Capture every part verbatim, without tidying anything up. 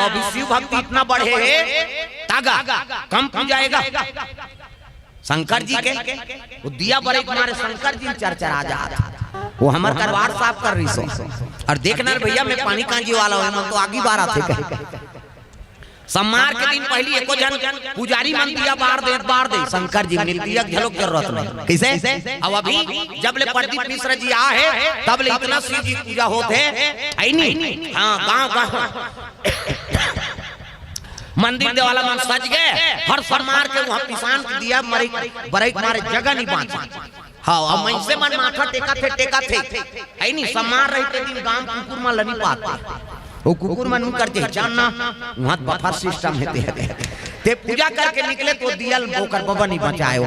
अभी शिव भक्ति इतना बढ़े हे, तागा कम पूजाएगा शंकर जी के। वो दिया बरई के मारे शंकर जी चरचरा जात। वो हमर करवार साफ कर रही सो। और देखना रे भैया, मैं पानी कांजी वाला हूँ, मन तो आगी बार आथे कहे। सम्मार के दिन पहली एको झन पुजारी मन दिया बार दे, बार दे। शंकर जी मन दिया के झलक जरूरत नहीं। कैसे? अब अभी जब ले प्रदीप मिश्र जी आ हे, तब ले इतना शिव जी पूजा होत हे। आई नी? हाँ, गाँव गाँव मंदिर देवाला मन सज गए। हर सम्मार के वहाँ पिसान के दिया मरई, बरई के मारे जगह नहीं बांचे। हाँ, अब मनसे मन माथा टेका थे, टेका थे। आई नी, सम्मार रहिते दिन गांव कुकुर मन ल नी पाते। वो कुकुर मन उनकर जे जान ना, वहाँ बफर सिस्टम हे ते। ते पूजा करके निकले तो दियल ओकर बबा नहीं बचाए हो।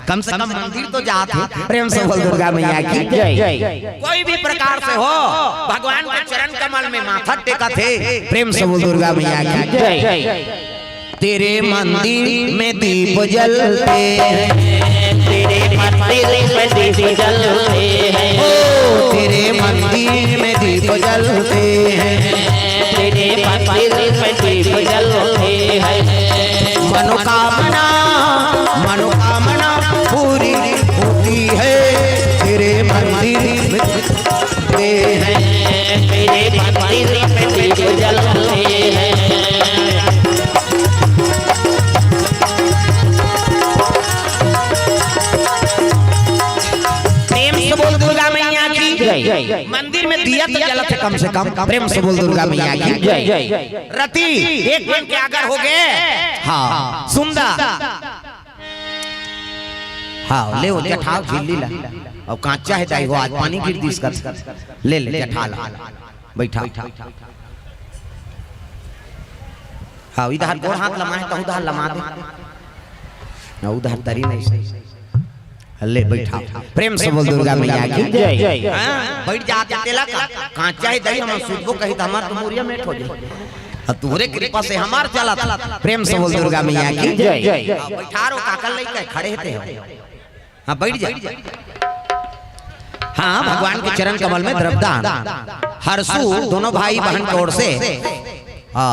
कम से कम मंदिर तो जात हे। प्रेम से बोल दुर्गा मैया की जय। कोई भी प्रकार से हो, भगवान के चरण कमल में माथा टेका थे। प्रेम से बोल दुर्गा मैया की जय। तेरे मंदिर में दीप जलते हैं। तेरे मंदिर में दीप जलते हैं। ओ, तेरे मंदिर में दीप जलते हैं। तेरे मंदिर में दीप जलते हैं। मनोकामना, मनोकामना पूरी होती है। तेरे मंदिर में जलते हैं। तेरे मंदिर में दीप जलते हैं। प्रेम से बोल दुर्गा मैया की जय। मंदिर में दिया तो जलत हे कम से कम। प्रेम से बोल दुर्गा मैया की जय। रति एक मन के आगर हो गए। हाँ, सुंदर। हाँ, ले वो जठाव झिल्ली ला। अउ कांचा हे दाई हो, आज पानी गिर दिस कर। ले ले जठा ला, बैठा। हाँ, इधर गोड़ हाथ लमाए तो उधर लमा दे। हाँ, उधर तरी नहीं सही। ले बैठा। प्रेम से बोल दुर्गा मैया की जय। हाँ, बैठ जाते तेला का। कांचा हे दाई, हम सुतबो कही तो हमार तो मुरिया मेट हो जाए। अब तोहरे कृपा से हमार चलत। प्रेम से बोल दुर्गा मैया की जय। हाँ, बैठा रो, काकर लइका खड़े हे ते हो। हाँ, बैठ जा। हाँ, भगवान के चरण कमल में द्रव्यदान। हर्षु दोनों भाई बहन की ओर से, आ,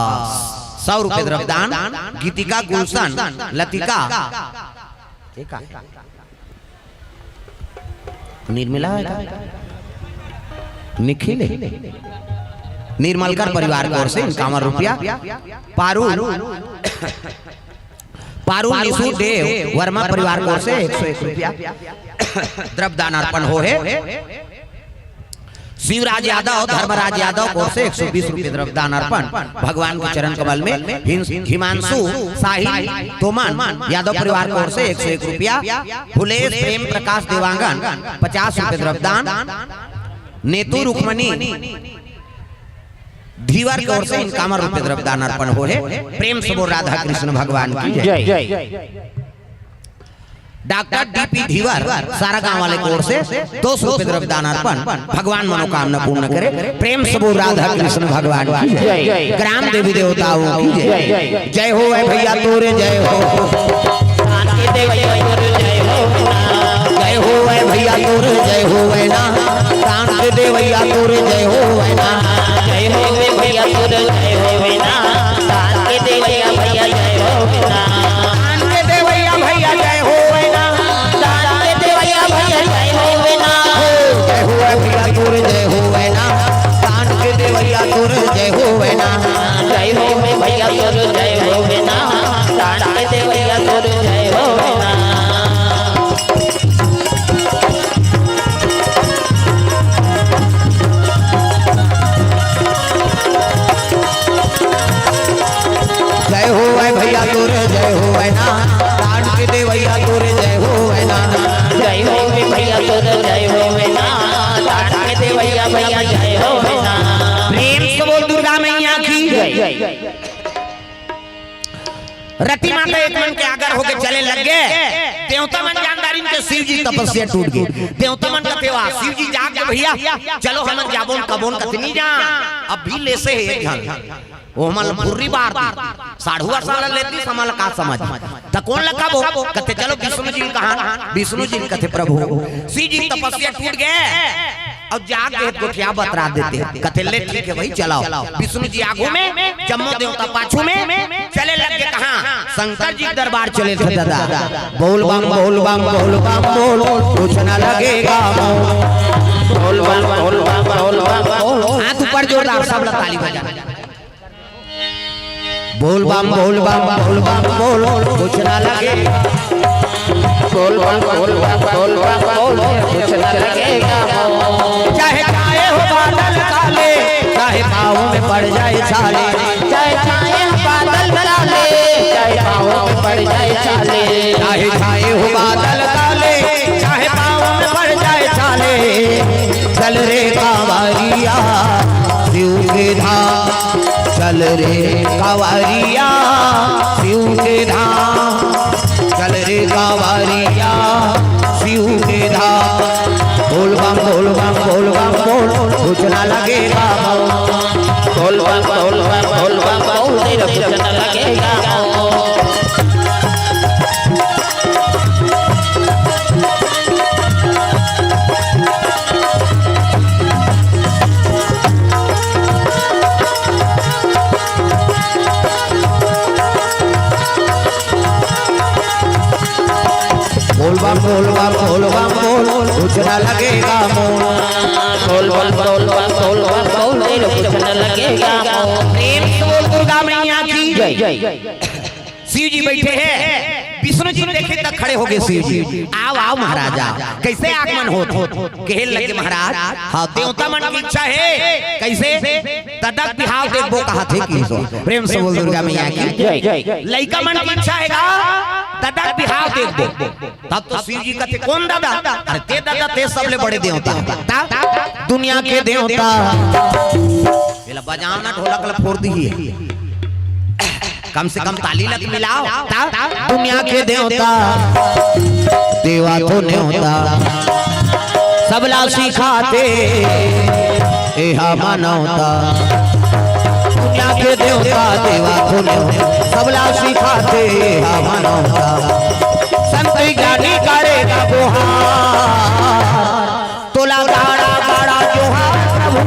सौ रुपए द्रव्यदान। गीतिका, गुलशन, लतिका, ठीक है। निर्मला है का? निखिल है। निर्मलकर परिवार की ओर से इक्यावन रुपया। पारू, पारू निशु देव वर्मा परिवार की ओर से एक सौ एक रुपया द्रव्यदान अर्पण हो है। शिवराज यादव, धर्मराज यादव की ओर से एक सौ बीस रुपये द्रव्यदान अर्पण। भगवान के चरण कमल में हिंस-, हिमांशु, साहिल, तोमन यादव परिवार की ओर से एक सौ एक रुपया। फुलेश प्रेम प्रकाश देवांगन पचास रुपये द्रव्यदान। नेतू रुक्मणी धीवर की ओर से इक्यावन रुपये द्रव्यदान अर्पण हो है। प्रेम से बोल राधा कृष्ण भगवान की जय। जय। डॉक्टर डीपी धीवर सारा गांव वाले की ओर से दो सौ रुपये द्रव्यदान अर्पण। भगवान मनोकामना पूर्ण करे। प्रेम से बोल राधा कृष्ण भगवान की जय। जय। ग्राम देवी देवताओं की जय। जय। जय हो ए भैया तोरे जय हो। जय हो ए भैया तोरे जय हो ए ना। दान के देवैया तोरे जय हो ए ना। जय हो ए भैया तोरे जय हो ए ना। दान के देवैया भैया जय हो ए ना। दान के देवैया भैया जय हो ए ना। दान के देवैया भैया जय हो ए ना। जय हो ए भैया तोरे जय हो ए ना। दान के देवैया तोरे जय हो ए ना। जय हो ए भैया तोरे जय हो ए ना। दान के देवैया तोरे जय हो ए ना। जय हो ए भैया तोरे जय हो ए ना। दान के देवैया तोरे जय हो ए ना। जय हो ए भैया तोरे जय हो ए ना। दान के देवैया भैया जय हो ए ना। प्रेम से बोल दुर्गा मैया की जय। रति माता एक मन के आगर होके चले लग गए। देवता मन जानदारिन के शिव जी तपस्या टूट गए। देवता मन कथे, "वाह, शिव जी जाग गए भैया, चलो हमन जाबोन कबोन।" कथे, "नी जा।" अब भी लेसे हे एक झन, वो हमन ला भुर्री बार दी, साढ़ुआ साला लेती, हमन ला का समझ? त कोन ला कबो? कथे, "चलो विष्णु जी कहा।" विष्णु जी कथे, "प्रभु, शिव जी तपस्या टूट गए।" अउ जाके गोठिया बतरा देते। कथे, "ले ठीक हे भाई, चलाव।" विष्णु जी आगू में, जम्मो देवता पाछू में, चले लग गे कहाँ? शंकर जी के दरबार चले थे दादा। बोल बम, बोल बम, बोल बम, बोल, कुछ ना लगेगा मोल। बोल बम, बोल बम, बोल बम, बोल। हाथ ऊपर जोरदार, सब लोग ताली बजा। बोल बम, बोल बम, बोल बम, बोल, कुछ ना लगे। बोल बम, बोल बम, बोल बम, बोल, कुछ ना लगेगा। चाहे छाए हो बादल काले, चाहे पाँव में पड़ जाए छाले। चाहे छाए हो बादल काले, चाहे पाँव में पड़ जाए छाले। चाहे छाए हो बादल काले, चाहे पाँव में पड़ जाए छाले। चल रे कांवरिया शिव के धाम, चल रे कांवरिया शिव के धाम, चल रे कांवरिया शिव के धाम। बोल बम, बोल बम, बोल बम, बोल, कुछ ना लगेगा मोल। बोल बम, बोल बम, बोल बम, बोल, तेरा कुछ ना लगेगा मोल। बोल बम, बोल बम, बोल बम, बोल, कुछ ना लगेगा मोल। बोल बम, बोल बम, बोल बम, बोल, तेरे कुछ ना लगेगा मोल। प्रेम से बोल दुर्गा मैया की जय। शिव जी बैठे हैं, विष्णु जी देखे तक खड़े हो गए शिव जी। "आओ, आओ महाराज, आओ।" कैसे आगमन होत, होत? कहे लगे महाराज, हाँ, देवता मन की इच्छा है। कैसे? ददा के बिहाव देखबो कहा थे कि सो। प्रेम से बोल दुर्गा मैया की जय। लइका मन की इच्छा है गा, ददा के बिहाव देखबो। तब तो शिव जी कहते, "कौन ददा?" "अरे ते ददा, ते सबले बड़े देवता।" तब दुनिया के देवता। एला बजाओ ना, ढोलक ला फोड़ दी है। कम से कम ताली लग मिलाओ। तब दुनिया के देवता, देवा तो नेवता, सबला सिखाते एहा मानवता। दुनिया के देवता, देवा तो नेवता, सबला सिखाते एहा मानवता। संत ज्ञानी करे ना गुहार, तोला गाड़ा गाड़ा जोहार प्रभु,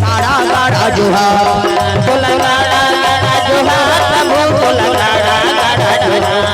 गाड़ा गाड़ा जोहार। तोला गाड़ा गाड़ा जोहार प्रभु, तोला गाड़ा गाड़ा जोहार।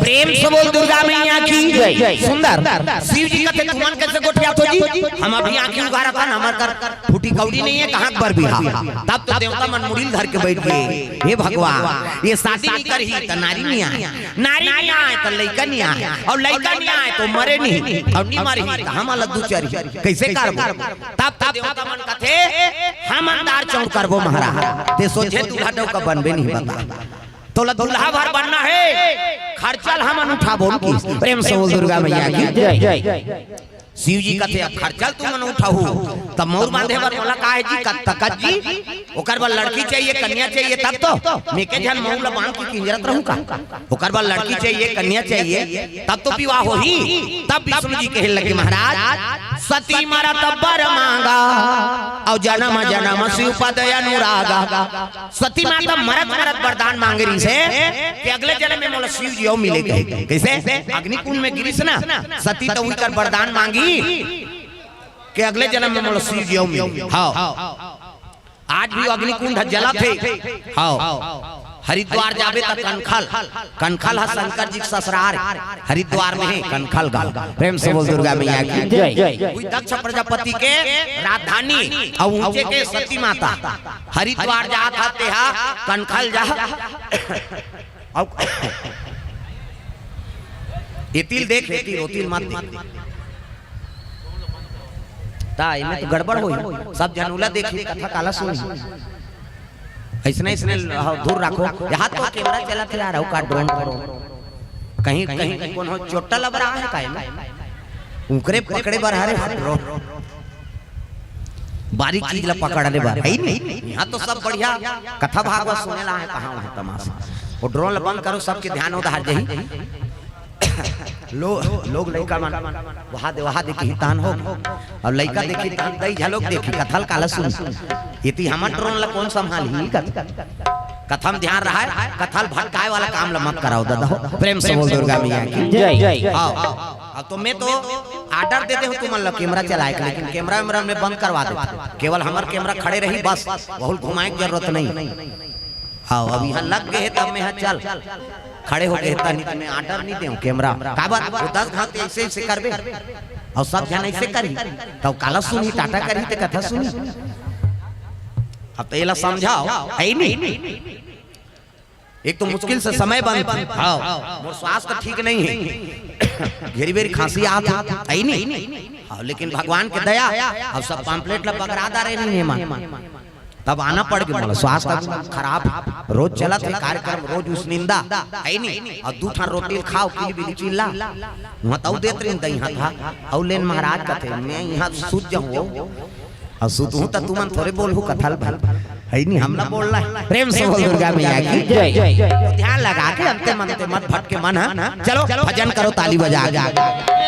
प्रेम से बोल दुर्गा मैया की जय। सुंदर। शिव जी कहते, "तुमन कैसे गोठियात हो जी? हम अभी आँखी उघारत हन, हमर कर फूटी कौड़ी नहीं है, कहाँ पर भी हा?" तब तो देवता मन मुड़िल धर के बैठ गए, "हे भगवान, ये शादी नहीं करही त नारी नहीं आए, नारी नहीं आए त लइका नहीं आए, अउ लइका नहीं आए त मरे नहीं, अउ नहीं मरही त हम अलग दू चारी कैसे करबो?" तब तो देवता मन कथे, "हम अंदार चौड़ करबो महाराज, ते सोचे दूल्हा डौका बनबे नहीं बता।" तोला दूल्हा भर बनना हे, खर्चा ल हमन उठाबो न किस। प्रेम से बोल दुर्गा मैया की जय। शिव जी कथे, "अब खर्चा ल तुमन उठाहू, तब मउर बांधे बर मोला का हे जी, कत-, तकत जी? ओकर बर लड़की चाहिए, कन्या चाहिए, तब तो मैं के झन मउर ल बांध के किंजरत रहूं का? ओकर बर लड़की चाहिए, कन्या चाहिए, तब तो विवाह होही।" तब विष्णु जी कहे लगे, "महाराज, सती मरत बर मांगा, अउ जनम जनम शिव पद अनुरागा।" सती माता मरत मरत वरदान मांगे रहिस हे कि अगले जन्म में मोला शिव जी अउ मिले कहे। कैसे? अग्निकुंड में गिरिस ना, सती तो उही कर वरदान मांगी कि अगले जन्म में मोला शिव जी अउ मिले। हाँ, आज भी अग्निकुंड जलत हे। हाँ, हरिद्वार जाबे त कनखल, कनखल ह शंकर जी के ससुरार हे। हरिद्वार में हे कनखल गांव। प्रेम से बोल दुर्गा मैया की जय। कोई दक्ष प्रजापति के राजधानी अउ ऊंचे के सती माता। हरिद्वार जात हा तेहा कनखल जा। अउ एतिल देख, एतिल ओतिल मत देख। ता एमे तो गड़बड़ होही। सब झन उला देखही, कथा काला सुनही। अइसने, अइसने ह-, दूर राखो। यहाँ तो कैमरा चलत हे यार, अउ का ड्रोन, ड्रोन। कहीं, कहीं कोनो चोट्टा लबरा हे का एमा? उंकरे पकड़े बर हरे ड्रोन। बारीक चीज ला पकड़े बर, हे नहीं? यहाँ तो सब बढ़िया कथा भागवत सुने ला हे, कहाँ वहाँ तमाशा। वो ड्रोन ला बंद करो, सबके ध्यान उधार जाही। लो-, लोग लइका मन वहा दे, वहा दे कही तान हो, अउ लइका देखी तान दई झलोक देखी, कथा ल काला सुन। एती हमर ड्रोन ला कोन संभालही? कथा, कथा म ध्यान रहाय, कथा ल भटकाय वाला काम ला मत कराओ दादा हो। प्रेम से बोल दुर्गा मैया की जय। हाँ, अब तो मैं तो ऑर्डर दे दे हूँ तुमन ला कैमरा चलाय के, लेकिन कैमरा वैमरा मैं बंद करवा देता। केवल हमर कैमरा खड़े रही बस, बहुत घुमाय के जरूरत नहीं। हाँ, अब यहाँ लग गए हे तब मैं, हाँ, चल, खड़े हो गए हे, तनी तो मैं ऑर्डर नहीं देहूँ कैमरा। काबर? वो दस घात ऐसे, ऐसे करबे, अउ सब झन ऐसे करही, तब काला सुनही, टाटा करही, ते कथा सुनही। अब तो एला समझाओ, हे नहीं? एक तो मुश्किल से समय बनथे, हाँ, मोर स्वास्थ्य ठीक नहीं हे, घेरी बेरी खांसी आत हे, हे नहीं? हाँ, लेकिन भगवान के दया, अब सब पम्पलेट ला बगरा डारे नहीं हे मन। तब आना पड़ गे मोला, स्वास्थ्य खराब, रोज चलत हे कार्यक्रम, रोज उस निंदा, हे नहीं? अउ दू ठन रोटी खाओ, किली बिली चिल्ला, वहाँ तऊ देत रहिन दई हाथ, अउ लेन महाराज कथे, मैं यहाँ सुत जाहूँ, अउ सुतहूँ त तुमन थोरे बोलहू कथा ल भाई, हे नहीं? हमला बोलना हे। प्रेम से बोल दुर्गा मैया की जय। तो ध्यान लगा के अंते मनते मत भटके मन, हाँ? चलो भजन करो ताली बजा के।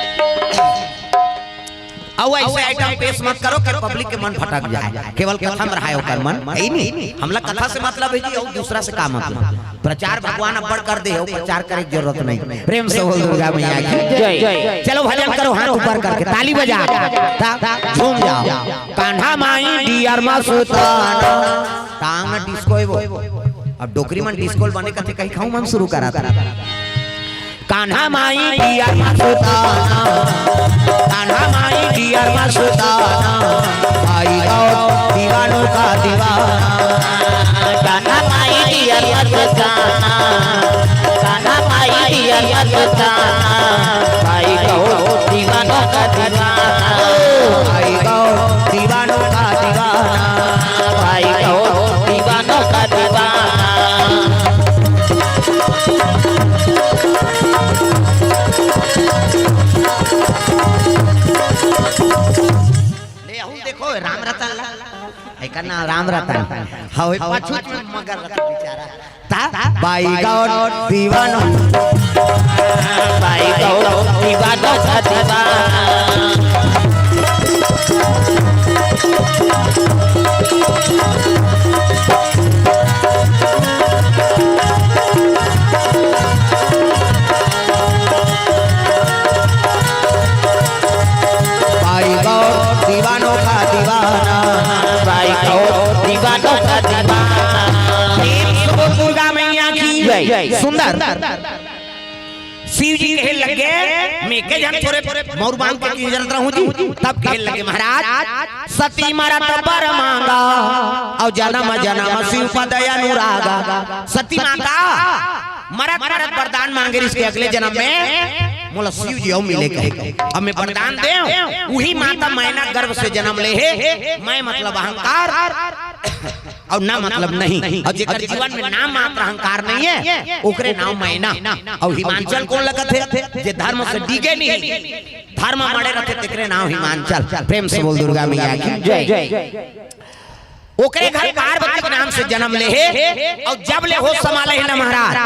अउ ऐसे आइटम पेश मत करो कि पब्लिक के मन भटक जाय। केवल कथा म रहाय ओकर मन, हे नहीं? हमला कथा से मतलब हे जी, अउ दूसरा से का मतलब? प्रचार भगवान अब्बड़ कर दे हे, प्रचार करे के जरूरत नहीं। प्रेम से बोल दुर्गा मैया की जय। चलो भजन करो, हाथ ऊपर करके ताली बजा, ता, ता, झूम जाओ। कान्हा माई डियर मस्ताना। टांग डिस्को हे वो। अब डोकरी मन डिस्को ल बने कथे, कहीं खाऊं मन शुरू करा था। कान्हा माई डियर मस्ताना, कान्हा माई डियर मस्ताना, भाई गौर दीवानों का दीवाना। कान्हा माई डियर मस्ताना, कान्हा माई डियर मस्ताना, भाई गौर दीवानों का दीवाना। भाई गौर दीवानों का दीवाना, भाई गौर दीवानों का दीवाना। ले, अहू देखो, राम रतन ला। एकर नाम राम रतन। हवे पाछू में मगर रतन बेचारा। ता, बाई गौर दीवानो। बाई गौर दीवानो का दीवाना। भाई गौर दीवानों का दीवाना। भाई गौर दीवानों का दीवाना। प्रेम से बोल दुर्गा मैया की जय। सुंदर। शिव जी कहे लगे, मैं के जन थोरे मौर बांध के गुजरत रहूं जी। तब कहे लगे महाराज, सती मरत बर मांगा, अउ जनम जनम शिव पद अनुरागा। सती माता मरत मरत वरदान मांगे रिहिस के अगले जनम में मोला शिव जी अउ मिले कहे। अब मैं वरदान देंव, उही माता मैना गर्भ से जनम ले हे। मैं मतलब अहंकार अउ ना मतलब नहीं। अउ जेकर जीवन में नाम मात्र अहंकार नहीं हे, ओकरे नाम मैना। अउ हिमांचल कोन लगत हे? जे धर्म से डिगे नहीं, धर्म मड़े रथे, तेकरे नाम हिमांचल। प्रेम से बोल दुर्गा मैया की जय। ओकरे घर पार्वती के नाम से जनम ले हे, अउ जब ले होश संभाले हे ना महाराज,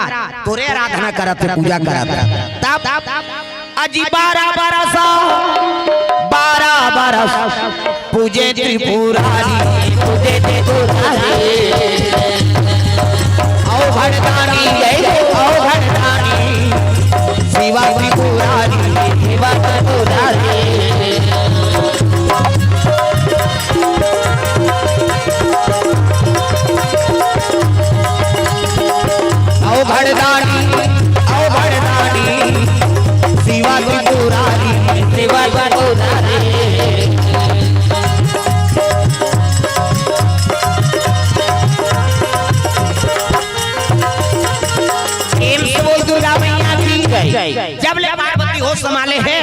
तोरे आराधना करत हे, पूजा करत हे। तब अजी बारह बरस, बारह बरस पूजे त्रिपुरारी, पूजे त्रिपुरारी। अवघड़दानी, जय हो अवघड़दानी, शिवा त्रिपुरारी, शिवा त्रिपुरारी। अवघड़दानी, अवघड़दानी, शिवा त्रिपुरारी, शिवा त्रिपुरारी। प्रेम से बोल दुर्गा मैया की जय। जब ले पार्वती होश संभाले हे,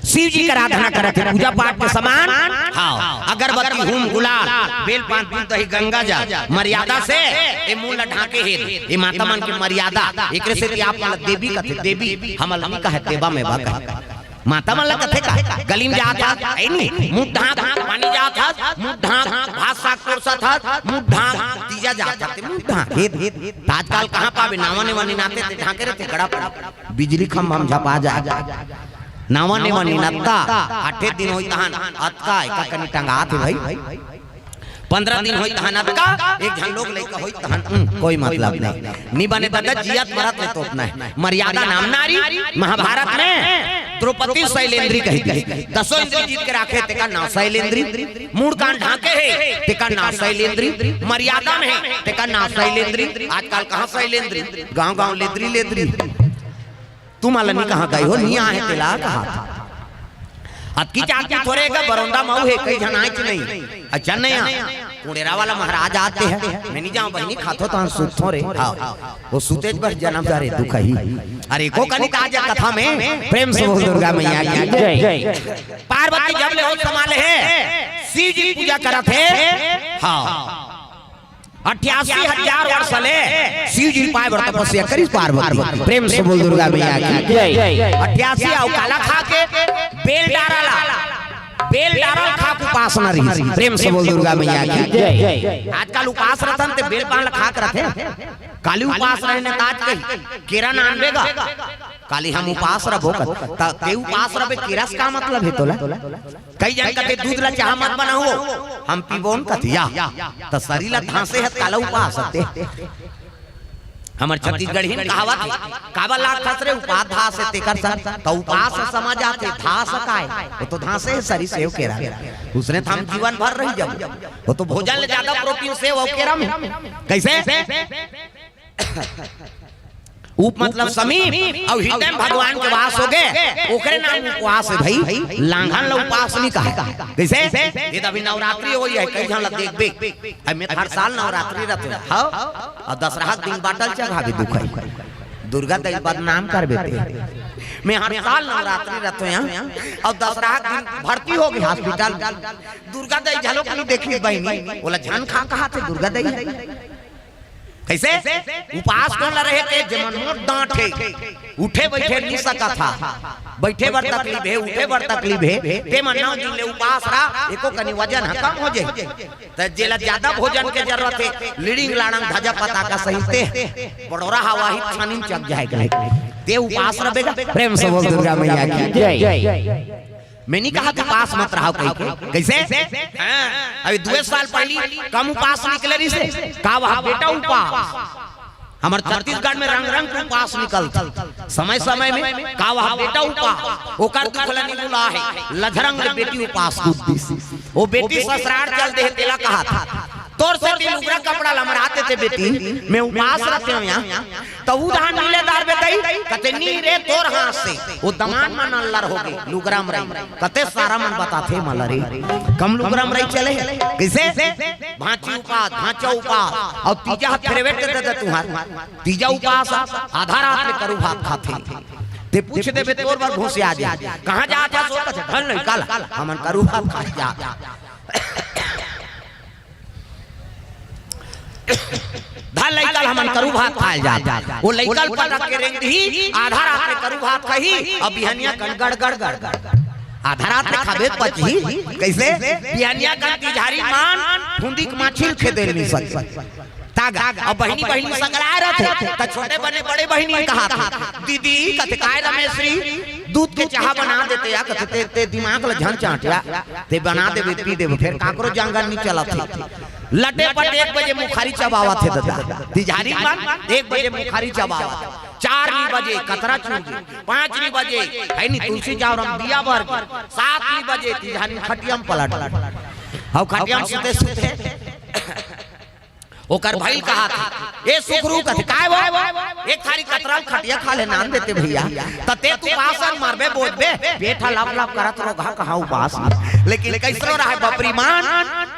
शिव जी के आराधना करत हे, पूजा पाठ के समान। हाँ, अगरबत्ती, हूम, गुलाल, बेल पान, दूध, दही, गंगा जल, मर्यादा से ए मुंह ला ढांके हे। ए माता मन के मर्यादा, एकरे सेती आप मन ला देवी कथे, देवी, हमन ला नइ कहे, देवा में बा कहे। माता मन ला कथे का, गली में जात हस, ए नी, मुंह ढांक, पानी जात हस, मुंह ढांक, भात साग परोसत हस, मुंह ढांक, तीजा जात हस, ते मुंह ढांक, हे, हे, त आजकल कहाँ पाबे, नावा नेवा निनाथे, ते ढांके रहिथे, गड़ा पर बिजली खंभा में झपा जाय। नावा नेवा निनत्ता, आठे दिन होई तहन अतका, एका कनी टंगात हे भाई। पंद्रह दिन होई तहन अतका, एक झन लोग लइका होई तहन, उम, कोई मतलब नहीं। नी बने ददा, जियत मरत ले तोपना हे। मर्यादा नाम नारी, महाभारत में द्रौपदी शैलेंद्री कही थी। दसों इंद्री जीत के राखे, तेका नाव शैलेंद्री। मूड़ कान ढांके हे, तेका नाव शैलेंद्री। मर्यादा में हे, तेका नाव शैलेंद्री। आजकल कहाँ शैलेंद्री? गांव गांव लेद्री लेद्री। तुमन ला नी कहा गई हो, नी आहे तेला कहा। अतकी चाकरी थोरे का बरौंदा मऊ हे, कई झन आइच नहीं। अच्छा नहीं आ। कुड़ेरा वाला महाराज आते हैं, मैं नहीं जाऊँ बहिनी, खाथो तो हम सुतथो रे। हाँ, वो सुतेच बर जन्म जा रे, दुख ही। अरे को कनी आज कथा में प्रेम से बोल दुर्गा मैया की जय। पार्वती जब ले होश संभाले हे, शिव जी पूजा करत हे। हाँ, अट्ठासी हजार वर्ष ले शिव जी पाए बर तपस्या करिस पार्वती। प्रेम से बोल दुर्गा मैया की जय। अट्ठासी अउ काला खा के, बेल डारा ला, बेल डारा ला खा के उपासना रहिस। प्रेम से बोल दुर्गा मैया की जय। आजकल उपास रथन ते बेल पान ला खा के रथे। काली उपास रहे ने त आज कही, केरा नानबे गा। काली हम उपास रबो कत, त ते उपास रबे, केरा से का मतलब हे तोला? कई झन कथे दूध ला चाह मत बनाओ, हम पीबोन कथे या। त सरीर ला धांसे हत, काला उपास हते। हमर छत्तीसगढ़ी में कहावत हे, काबर लागथस रे उपास धास हे तेकर संग, त उपास समझ आथे, धास काय? वो तो धांसे हे सरीर सेव केरा। उसने त हम जीवन भर रही जब, वो तो भोजन ले ज्यादा प्रोटीन सेव अउ केरा में। कैसे? उप मतलब समीप, अउ हिरदय में भगवान के वास होगे, ओकरे नाम उपवास हे भाई। लांघन ला उपास नी कहे। कैसे? ये तो अभी नवरात्रि होई हे, कई झन ला देखबे। अब मैं हर साल नवरात्रि रथे, हाँ? अउ दसरहा के दिन बाटल चघाबे दुखई। दुर्गा दई बदनाम करबे ते। मैं हर साल नवरात्रि रथे यहाँ, अउ दसरहा के दिन भर्ती होगे हॉस्पिटल। दुर्गा दई घलो नी देखिस बहिनी, ओला झन खा कहाथे दुर्गा दई। कैसे? उपास कोन ला रहे के, जेमन मोट डांट हे, उठे बइठे नी सकत हा, बइठे बर तकलीफ हे, उठे बर तकलीफ हे, ते मन नौ दिन ले उपास रहा, एको कनी वजन ह कम हो जाही। त जेला ज्यादा भोजन के जरूरत हे, लिड़िंग लाड़ंग धजा पताका सहित ते बड़ोरा हवा ही छानी में चक जाए कहे, ते उपास रबे गा। प्रेम से बोल दुर्गा मैया की जय। मैं नी कहा उपास मत रहा कहि के। कैसे? हाँ, अभी दुए साल पहिली कम उपास निकले रहिसे, का वहा बेटा उपास। हमर छत्तीसगढ़ में रंग रंग के उपास निकलथे। समय समय में का वहा बेटा उपास, ओकर दुख ल नी भुलाहे, लझरंग ले बेटी उपास कूद दिस। वो बेटी ससुरार चल दे हे, तेला कहाथे, तोर सेती लुगरा कपड़ा ल मरा देते बेटी, मैं उपास रथे हंव यहाँ। तहू धान मिले दार बेटई, कथे नी रे तोर हाथ से। वो दमान मन अल्लर होगे, लुगरा मरई। कते सारा मन बताथे मला रे, कम लुगरा मरई चले हे। कैसे? भांची उपास, भांचा उपास, अउ तीजा ह फेरवेट दे दे तुंहर। तीजा उपास, आधा रात में करू भात खाथे। ते पूछ देबे तोर बर घोंसिया जाही। कहाँ जात हस ओ? कथे धन लइका ला, हमन करू भात खाए जात। धन लइका ल हमन करू भात खाए जात। वो लइका ल पटक के रेंग दिही, आधा रात में करू भात खाही, अउ बिहनिया कन गड़ गड़ गड़ गड़। आधा रात में खाबे त पचही, कैसे? बिहनिया कन तिजहारी मान, फुंदी के माछी ल खेदे ल नी सके। तागा, अउ बहिनी बहिनी संगलाए रथे, त छोटे बने बड़े बहिनी कहाथे, दीदी कथे काय रमेश्री, दूध के चाहा बना देते या, कथे ते, ते दिमाग ल झन चांटिया, ते बना देबे, पी देबे, फेर काकरो जांगर नी चलत हे। लटे पट एक बजे मुखारी चबावत हे ददा। तिजहारी मन एक बजे मुखारी चबावत। चार नी बजे कतरा चूर गे। पाँच नी बजे है नी तुलसी जावरम दिया बर गे। सात नी बजे तिजहारी खटियम पलट। हव खटियम सुते सुते ओकर भाई कहाथे, ए सुखरू कथे, काय वो? एक थारी कतरा खटिया खा ले नान देते भैया। त ते त उपास अन मरबे बोजबे, पेट ह लप लप करत रोगहा कहाँ उपास। लेकिन कैसरो रहे बपरी मान,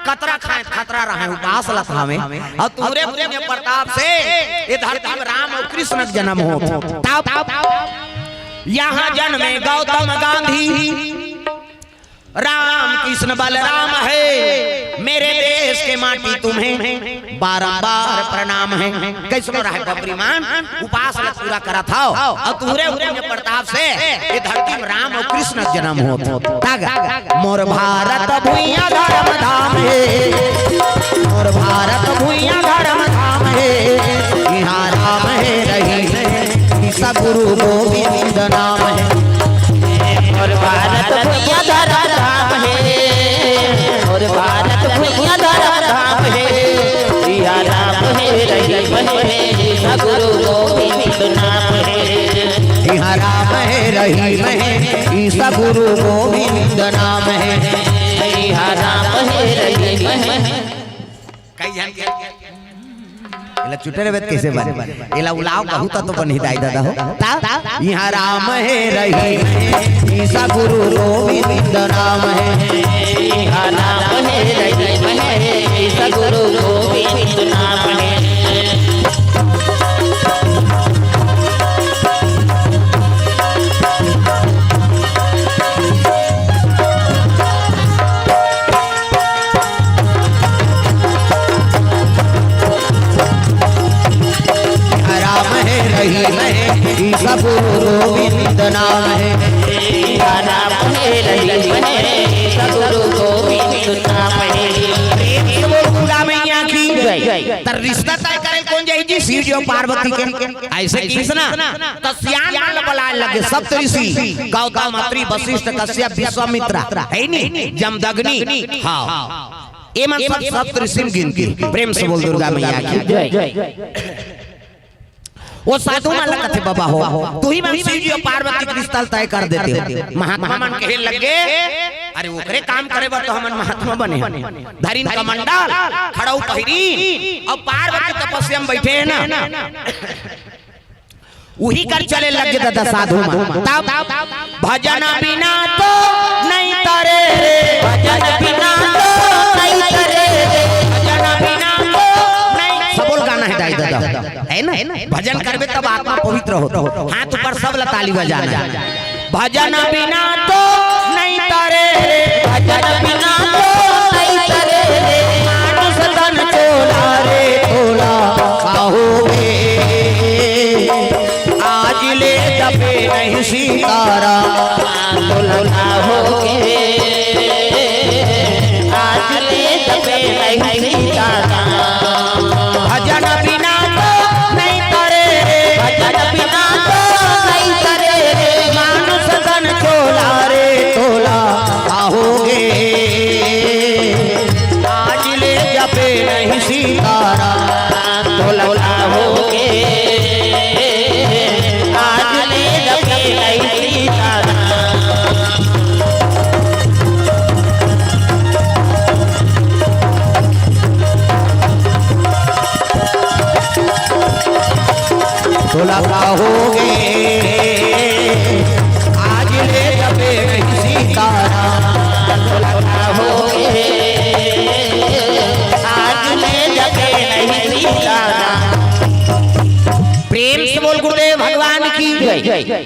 कतरा खाए खतरा रहे उपास लथावे। अउ तुंहरे पुण्य प्रताप से ए धरती में राम अउ कृष्ण के जन्म होत। तब यहाँ जन्मे गौतम गांधी, राम कृष्ण बलराम हे, मेरे देश के माटी तुम्हें बारंबार प्रणाम हे। कइसनो रहय बबरी मन, उपास ल पूरा करत हव, अउ तुंहरे पुण्य प्रताप से ये धरती म राम अउ कृष्ण के जनम होत हे। मोर भारत भुइयां धर्म धाम हे, मोर भारत भुइयां धर्म धाम हे, इहां राम हे रहीम हे, ईसा गुरु गोविंद नाम हे। मोर भारत भुइयां धर्म धाम हे, मोर भारत भुइयां धर्म धाम हे, इहां राम हे रहीम हे, ईसा गुरु गोविंद नाम हे। इहां राम हे रहीम हे, ईसा गुरु गोविंद नाम हे। इहां राम हे रहीम हे। कई झन के एला चुटे रहे त कइसे बने? एला उलाव कहूं त तो बनही दाई ददा हो। ता इहां राम हे रहीम हे, ईसा गुरु गोविंद नाम हे। इहां राम हे रहीम हे, ईसा गुरु गोविंद नाम हे। राम हे रहीम हे, ईसा गुरु गोविंद नाम हे। राम हे रहीम हे, ईसा गुरु गोविंद नाम हे। प्रेम से बोल दुर्गा मैया की जय। त रिश्ता तय करे कोन जाही जी? शिव जी अउ पार्वती के। अइसे किहिस ना, त सियान मन ल बलाय लगे, सप्त ऋषि, गौतम, अत्रि, वशिष्ठ, कश्यप, विश्वामित्र, हे नी, जमदग्नि, हां, ए मन सब सप्त ऋषि म गिनती। प्रेम से बोल दुर्गा मैया की जय। ओ साधु मन ल कथे, बबा हो, तुंही मन शिव जी अउ पार्वती के रिश्ता ल तय कर देते हो। महात्मा मन कहे लगे, अरे ओकरे काम करे बर तो हमन महात्मा बने हन। धरिन कमंडल, खड़ऊ पहिरिन, अउ पार्वती तपस्या म बइठे हे ना। उही कर चले लगे ददा साधु मन। तब भजन बिना तो नइ तरे रे, भजन बिना तो नइ तरे रे, भजन बिना तो नइ। सबो ल गाना हे दाई ददा, हे ना? भजन करबे तब आत्मा पवित्र होथे। हाथ ऊपर, सब ल ताली बजाना हे। भजन बिना तो नइ तरे रे, भजन बिना तो नइ तरे रे, मानुष तन चोला रे चोला, का होगे? आज ले जपे नहीं सीताराम, तोला का होगे? आज ले जपे नहीं सीताराम। भजन बिना तो नहीं तरे रे, भजन बिना तो नहीं तरे रे, मानुष तन चोला रे चोला, का होगे? आज ले जपे नहीं सीताराम, तोला का होगे? आज ले जपे नहीं सीताराम। तोला का होगे? आज ले जपे नहीं सीताराम। तोला का होगे? आज ले जपे नहीं सीताराम। प्रेम से बोल गुरुदेव भगवान की जय।